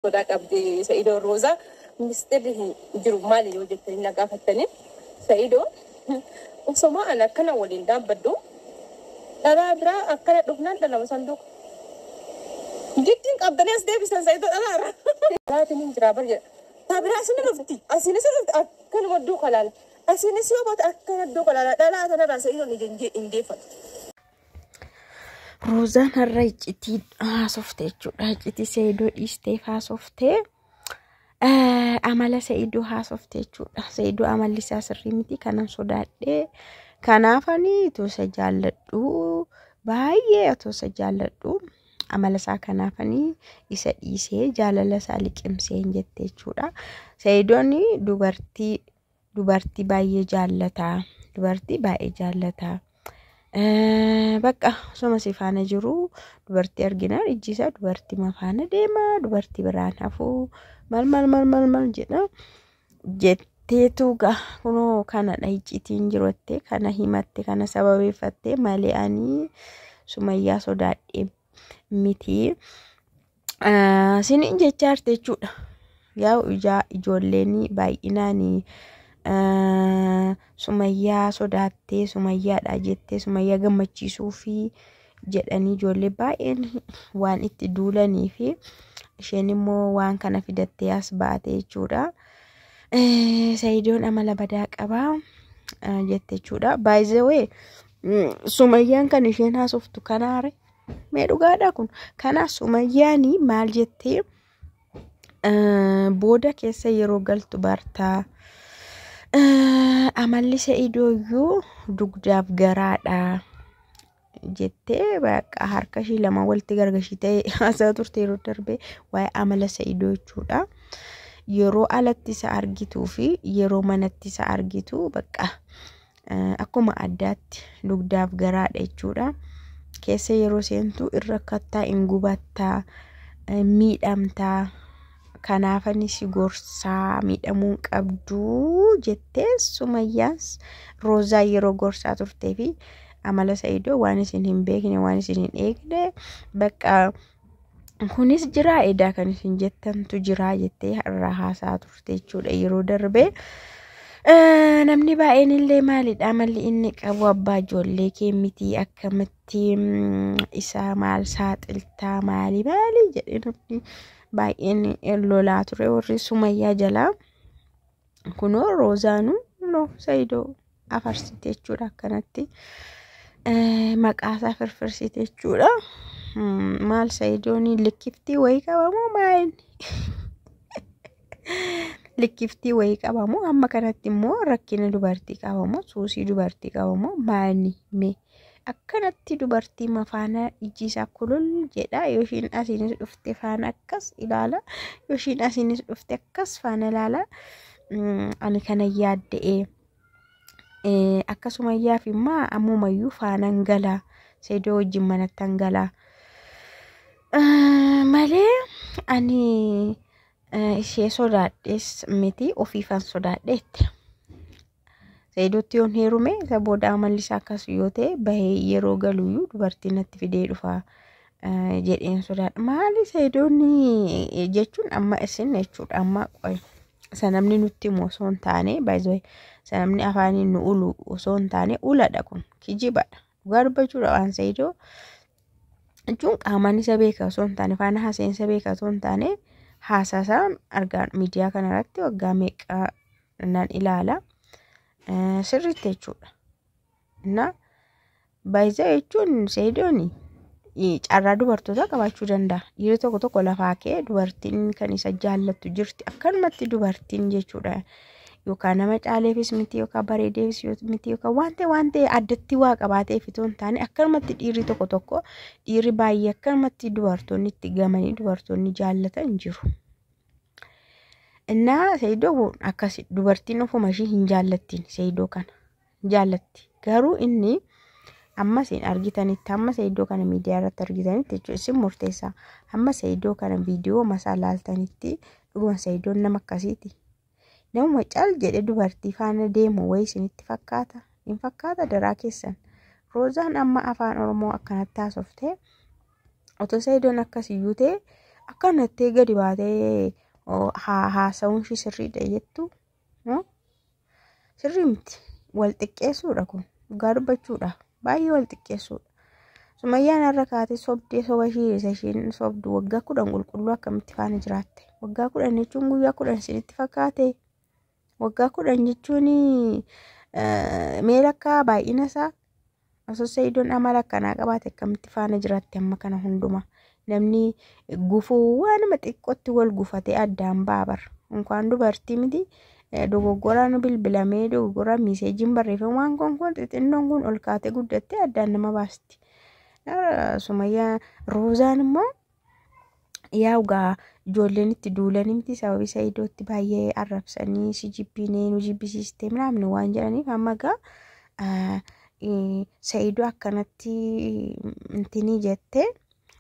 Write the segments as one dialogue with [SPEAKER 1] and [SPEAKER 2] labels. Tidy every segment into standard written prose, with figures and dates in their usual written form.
[SPEAKER 1] Sodaa qabdi Sa'idoon Roozaa. Misxirri hin jiru maali yoo jettanii na gaafattanii, Sa'idoon osoma an akkana waliin dhaabbadhu dhalaa biraa akkana dhufnaan dhalama sanduuqa giddiin qabdanii as deebisan Sa'idoo dhalaa irra. Dhalaatiin hin jiraa bar jedha. Taa biraa isin dhufti, asiinis dhufti, akkanuma duuka laala. Asiinis yoo baate akkana duuka laala. Dhalaa tanarraa Sa'idoon ija hin deeffatu.
[SPEAKER 2] Roozaan har'a iccitii haasofte jechuudha. Iccitii Se'idoo dhiisteef haasoftee, amala Se'idoo haasofte jechuudha. Se'idoo amalli isaa sirrii miti, kanan sodaadhee, kanaafani otoo isa jaalladhu, baay'ee otoo isa jaalladhu, amala isaa kanaafanii isa dhiisee jaalala isaa liqimsee hin jette jechuudha. Se'idoon dubartii baay'ee jaallata. Dubartii baay'ee jaallata. Bakka osoma si faana jiru dubartii arginaan ijji isaa dubartii faana deema, dubartii biraan hafuu, maal maal maal maal maal jedha jetteetu gaa. Kunoo kanadha iccitiin jiru jettee kana himatte, kana sababeeffatte malee ani Sumayyaa sodaadhee miti. Siniin jechaa jirti jechuudha. Yaa ijaa ijoolleen baay'inaan Sumayyaa sodaattee, Sumayyaadha jettee, Sumayyaa gammachiisuu fi jedhanii ijoollee baay'een waan itti duulanii fi isheen immoo waan kana fidattee as baate jechuudha. Sa'idoon amala badaa qabaa jette jechuudha. By the way, Sumayyaan kan isheen haasoftu kanaare mee dhugaadha kun? Kanaaf Sumayyaan maal jettee, booda keessa yeroo galtu bartaa. Amalli Sa'idooyyuu dugdaaf garaadha jettee, bakka harka ishii lama walitti gargashitee haasaa turte yeroo darbe waa'ee amala Sa'idoo jechuudha. Yeroo alatti isa argituu fi yeroo manatti isa argitu bakka akkuma addaatti dugdaaf garaadha jechuudha. Keessa yeroo seentu irra kattaa hin gubattaa, miidhamtaa. Kanaafani si gorsaa, miidhamuu hin qabduu jettee Sumayyaan Roozaa yeroo gorsaa turtee fi amala Sa'idoo waan isin hin beekne, waan isin hin eegne, bakka kunis jira edaa kan isin jettantu jira jettee irraa haasaa turte jechuudha yeroo darbe. Namni baay'een illee maalidha amalli inni qabu, abbaa ijoollee kee miti, akkamitti isa maal saaxiltaa, maali maali jedhee namni baay'een lolaa ture warri Sumayyaa jalaa. Kunoo Roozaanuu no Sa'idoo afarsite jechuudha, akkanatti maqaasaa firfirsite jechuudha. Maal, Sa'idoon likkiftii wayii qabamoo maal? Likkiftii wayii qabamoo amma kanatti immoo rakkina dubartii qabamoo, suusii dubartii qabamoo maali mee? Akkanatti dubartii mafaana ijji isaa kulul jedha. Yoo ishiin asiinis dhufte faana akkas ilaala. Yoo ishiin asiinis dhufte akkas faana ilaala. Ani kana yaadda'ee akkasuma yaaf immoo ammumayyuu faanaan gala. Sa'idoo wajjin manattan gala. Malee ani ishee sodaadhes miti, ofiifan sodaadheetti. Sa'idootti yoon heerume isa booda amalli isaa akkas yoo ta'e, bahee yeroo galuyyuu dubartii natti fidee dhufa jedheen sodaadha. Maali Sa'idoonni jechuun amma isin jechuudha, amma isa namni nutti himu osoo hin taane, baay'ee isa namni afaaniin nu ulu osoo hin taane, uladha, kun kijibadha. Dhugaa dubbachuudha, waan Sa'idoo jechuun qaamaan isa beeka osoo hin taane, faana haaseensa beeka osoo hin taane, haasaa argaa miidiyaa kanarratti waggaa meeqa nan ilaala sirriitti jechuudha. Na baay'ee jechuun Sa'idoon carraa dubartoota qabaachuu danda'a. Dhiirri tokko tokko lafaa ka'ee dubartiin kan isa jaallattu jirti. Akkanumatti dubartiin jechuudha. Yookaan nama caaleefis miti, yookaan bareedeefis miti, yookaan waan ta'e waan ta'e addatti waa qabaateef itoo hin taane, akkanumatti dhiirri tokko tokko, dhiirri baay'ee akkanumatti dubartoonni itti gamanii dubartoonni jaallatan jiru. Innaa Sa'idoo akkas dubartiin ofuma ishii hin jaallattiin, Sa'idoo kana jaallatti. Garuu inni amma isin argitanitti, hamma Sa'idoo kana miidiyaa irratti argitanitti jechuudha, isin murteessaa, hamma Sa'idoo kana viidiyoo masaa laaltanitti dhuguma Sa'idoon nama akkasiiti. Namuma cal jedhe dubartii faana deemu wayii isinitti fakkaata? Hin fakkaata daraa keessan. Roozaan amma afaan Oromoo akkanatti haasoftee, otoo Sa'idoon akkasiyyuu ta'e Akkanatti gadi baatee haasa'uun ishee sirriidha jettu sirrii miti. Wal xiqqeessuudha kun dhugaa dubbachuudha baay'ee wal xiqqeessuudha. Sumayyaan har'a kaatee sobdee soba ishee isa isheen sobdu waggaa 10 qulqulluu akkamitti faana jiraatte? Waggaa 10 jechuun guyyaa 10 isinitti fakkaate? Waggaa 10 jechuun mee lakkaa baay'ina isaa osoo Sa'idoon amala akkanaa qabaate akkamitti faana jiraatte amma kana hundumaa? Namni gufuu waanuma xiqqootti wal gufatee addaan ba'a bara. Inkaan dubartii miti dogoggoraan bilbilamee dogoggoraan miiseejiin barreeffamu waan kun kun xixinnoon kun ol kaatee guddattee addaan nama baasti. Sumayyaa Roozaan immoo yaa gaa ijoolleen itti duulanii miti sababii Sa'idootti baay'ee arrabsanii si jibbinee nu jibbisiistee ምናምን waan jedhaniif amma gaa Sa'idoo akkanatti intinii jettee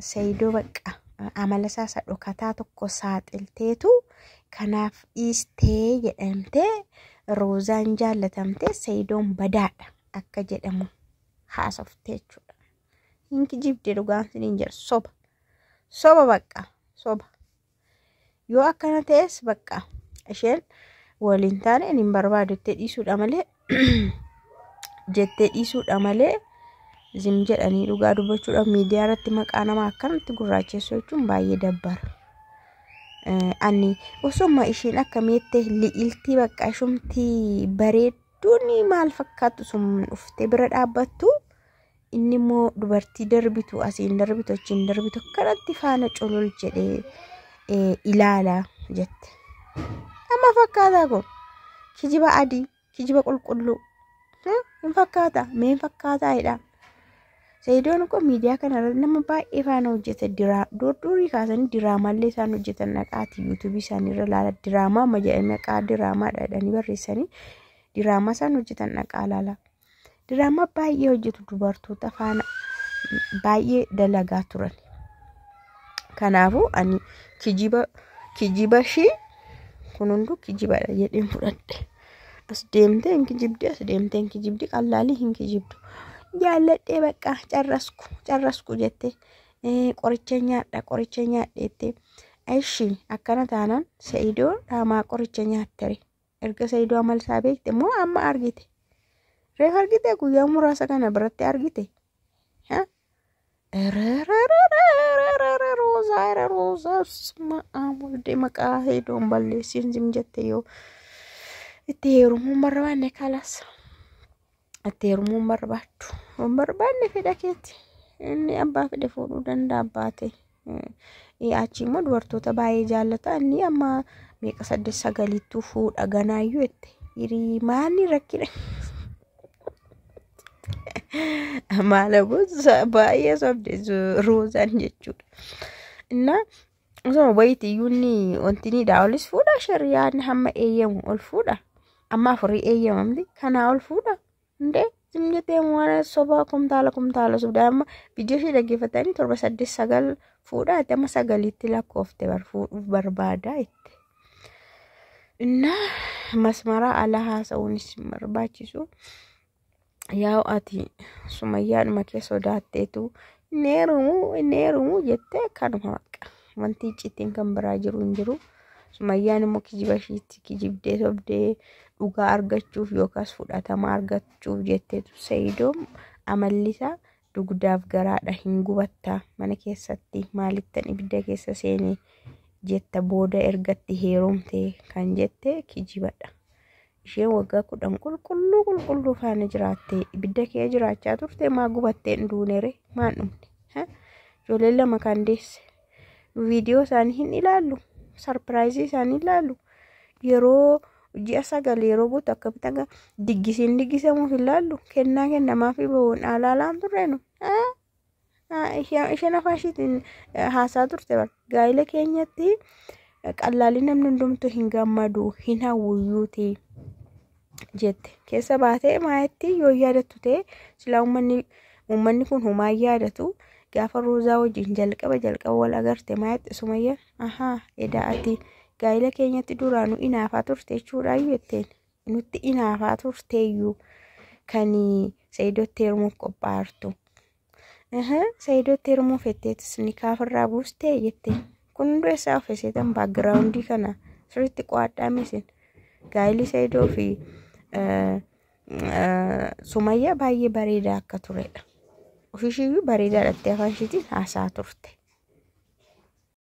[SPEAKER 2] Sa'idoo bakka amala isaa isa dhokataa tokko saaxilteetu kanaaf dhiistee jedhamtee Roozaan jaallatamtee Sa'idoon badaadha akka jedhamu haasoftee jechuudha. Hin kijibde dhugaan siniin jedha soba. Soba bakka soba. Yoo akkana ta'es bakka isheen waliin taane hin barbaadu jettee dhiisuudha malee jettee dhiisuudha malee zim jedhanii dhugaa dubbachuudhaaf miidiyaa irratti maqaa namaa akkanatti gurraachessuu jechuun baay'ee dabbara. Ani osoma isheen akkamitti li'iltii bakka ishumtii bareedduun maal fakkaattu sun dhuftee bira dhaabbattu inni immoo dubartii darbitu asiin darbitu achiin darbitu akkanatti faana colol jedhee ilaala jette. Amma fakkaataa kun kijiba adii kijiba qulqulluu hin fakkaata mee hin fakkaataa jedha. Sa'idoon kun miidiyaa kana irratti nama baay'ee faana hojjeta. Durdurii kaasanii diraamallee isaan hojjetan dhaqaati yuutuubii isaanii irra ilaala. Diraamaa amma jedhanii maqaa diraamaadha jedhanii barreessanii diraamaa isaan hojjetan dhaqaa ilaala. Diraamaa baay'ee hojjetu dubartoota faana baay'ee dalagaa turan. Kanaafuu ani kijiba ishii kun hunduu kijibadha jedheen fudhadhe. As deemtee hin kijibdi as deemtee hin kijibdi qallaalii hin kijibdu. Jaalladhee bakka carrasku carrasku jettee qoricha nyaadha qoricha nyaadha jettee. Ishi akkana taanaan Sa'idoo dhaamaa qoricha nyaattere. Erga Sa'idoo amala isaa beekte immoo amma argite. Reef argite guyyaa muraasa kana biratti argite. Roozaa roozaa maqaa maqaa Sa'idoon balleessiin zim jette yoo itti heerumuun barbaanne kalas. Itti heerumuun barbaaddu. Hin barbaanne fedha keeti. Inni abbaa fedhe fuudhuu danda'a abbaa ta'e. Achi immoo dubartoota baay'ee jaallata. Inni amma meeqa 8 9 fuudha ganaayyuu jette. Hirii maali rakkina? Maala baay'ee sobde Roozaan jechuudha. Innaa osoo wayitii iyyuu inni wanti ni dha olis fuudha shariyaan hamma eeyyamu ol fuudha. Amma afurii eeyyamamti kanaa ol fuudha. Indee zim jettee waan sobaa kumtaala kumtaala sobdaa amma viidiyoo ishee dhaggeeffatanii 7 8 9 fuudhaa itti amma 9tti lakkoofte fuudhuuf barbaada itti. Innaa masmaraa ala haasa'uunis hin barbaachisu. Yaa'u ati sumayyaadhuma kee sodaatteetu inni heerumuu jettee kanuma bakka wanti icciitiin kan biraa jiru hin jiru. Sumayyaan immoo kijiba ishiitti kijibdee sobdee dhugaa argachuuf yookaas fudhatama argachuuf jetteetu Sa'idoon amalli isaa dugdaaf garaadha hin gubatta mana keessatti maalittan ibidda keessa seene jetta booda ergatti heerumte kan jette kijibadha. Isheen waggaa 10 qulqulluu qulqulluu faana jiraatte ibidda kee jiraachaa turte maa gubattee hin duunere maan dhumne ijoolleen lama kan deesse viidiyoo isaanii hin ilaallu sarpiraayizii isaanii ilaallu yeroo ji'a 9 yeroo guutu akka bitan diggisiin diggisamuuf ilaallu kennaa kennamaafi bahuun alaalaan turreenu. Isheen afaan ishiitiin haasaa turte bara gaa'ila keenyatti qallaalii namni hundumtu hin gammadu hin hawwuyyuuti jette keessa baatee maayetti yoo yaadattu ta'e silaa uummanni kun homaa yaadatu gaafa Roozaa wajjin jalqaba wal agarte maayetti Sumayyaa ahaa edaa ati gaa'ila keenyatti duraanuu inaafaa turte jechuudhaayyuu jetteen nutti inaafaa turteeyyuu kan Sa'idootti heerumuuf qophaa'artu. Sa'idootti heerumuuf jetteetis ni kaafirraa buustee jetteen Kun hunduu eessaa ofe seetan baakgiraawundii kana sirriitti qo'adhaa misin. Gaa'illi Sa'idoo fi Sumayyaa baay'ee bareedaa akka turedha. Ofiishiyyuu bareedaadha jettee afaan ishiitiin haasaa turte.